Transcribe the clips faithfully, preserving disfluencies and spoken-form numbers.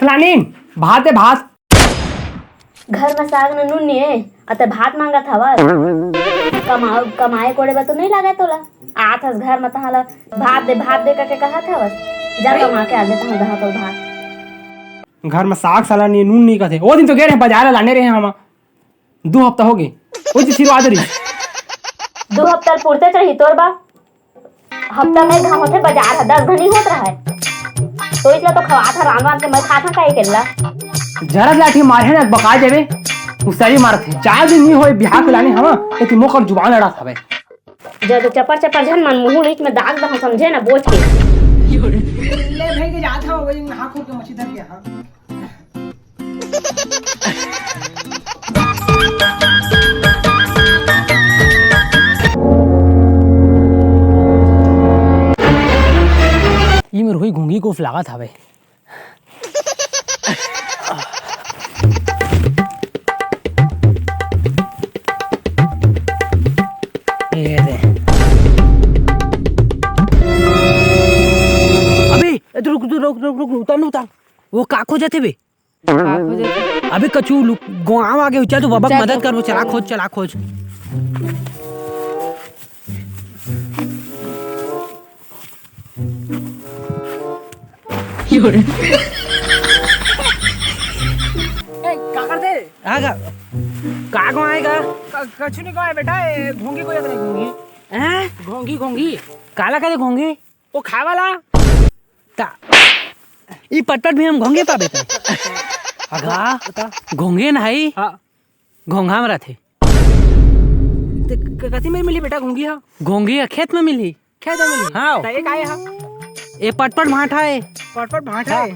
फलानीन, भात दे, भात। घर म साग न नून नइ हे, अते भात मांगत हवस। कमा-, कमाए कोड़े बर तो नइ लागय तोला। आत हस घर म तहां ल भात दे, भात दे करके कहत हवस। जा कमा के आ दे तहां दहा तोर भात। घर म साग साला नइ हे, नून नइ हे कथे। ओ दिन तो गे रहे बजार लाने रहे हम। दू हफ्ता होगे। ओ जी सिरवा दे रही। दू हफ्ता ल पुरते चाही तोर बा। हफ्ता में घाम होथे, बजार ह दस घनी होत रहय। तो इतला तो खवात ह, रांध रांध के मैं खात ह, काहे केला? जरा लाठी मारे ना, बका देबे। उसारी मारत हे। चार दिन नइ होय बिहाव के लाने हवा, तो मोकर जुबान लड़ात हवे। जब चपर चपर झन मन मुंह लीच में दाग दहा, समझे ना, बोझ के। ले भाई के जात हव, वही नहा खोर के मछली धर के, हाँ। ई मेर होई घोंघी कोफ लागत हवे। ये दे। अबे, ए, तो रुक, रुक, रुक, रुक, रुक, उतार, उतार। वो का खोजत हे बे? का खोजत हे? अबे कछु लुक-, गाँव आगे हो, चल तो बाबा के चल मदद तो। करबो, चला खोज, चला खोज। ए, का करथे? आ का? का गाँव आय का? क-, कछु नहीं गाँव आय बेटा, ए, घोंघी खोजत रहे, घोंघी। हैं? घोंघी, घोंघी। काला कथे घोंघी? वो खाए वाला। ता, ई पटपट भी हम घोंघे पाबे त। अगा, बता। घोंघे नहीं, हाँ। घोंघा में रथे। ते क-, कति में मिली बेटा घोंघी हा? घोंघी हा खेत में मिली। खेत में मिली? हाँ। त ये काय हा? ये पटपट भांटा हे। पटपट भांटा हाँ। हे?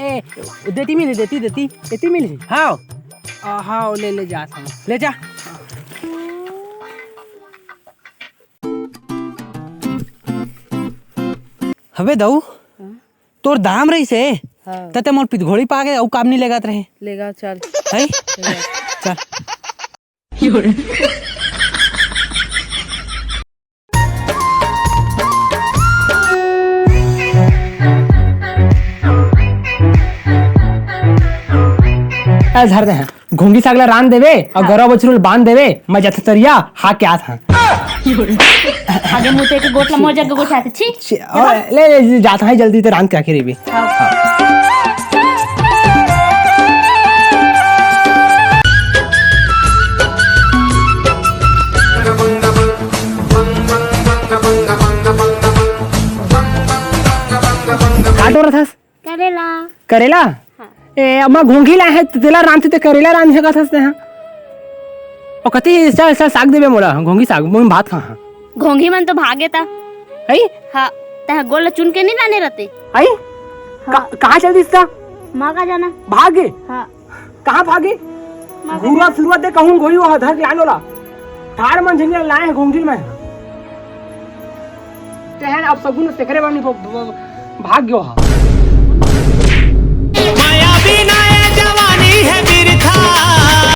ए, देती मिली, देती, देती, देती मिली। हाँ। आ, हाँ, ले, ले जा, ले जा। हबे दऊ, हाँ? तोर दाम रहिस हे, हाँ। त ते मोर पितघोड़ी पाके अउ काम नइ लेगत रहे। लेगा, चल। है? लेगा। चल। ए, धर दे हैं। घोंघी साग ला रांध देवे अउ हाँ। गरवा बछरू ल बांध देवे, मैं जाथों तरिया, हाके आत हंव। आगे मुते के गोठ ला मोर जग गोठ आथे, छी। छी, अउ ले, ले, जात हंव जल्दी, ते रांध के आके रहिबे। हाँ। हाँ। का टोरत हस? करेला। करेला? हाँ। ए, अम्मा घोंघी लाए हे, तेला रांधथे ते करेला रांधे का थस तेहा। ओ कति ऐसा, ऐसा साग देबे मोला, घोंघी साग, मैं भात खाहूं। घोंघी मन तो भागे ता। हई? हाँ, तेहा गोल चुन के नहीं लाने रहते। हई? हाँ। का-, कहाँ चल दिस ता? माँ का जाना। भाग गे? हाँ। कहाँ भागे? माँ का घुरुवा जाना। फिरुवा दे कहूँ घोई वो धर के लान वाला। ठाड़ मन झिंगे लाए हे घोंघी में। तेहन अब सगुन तेकरे बानी भो-, भो-, भाग गयो हा।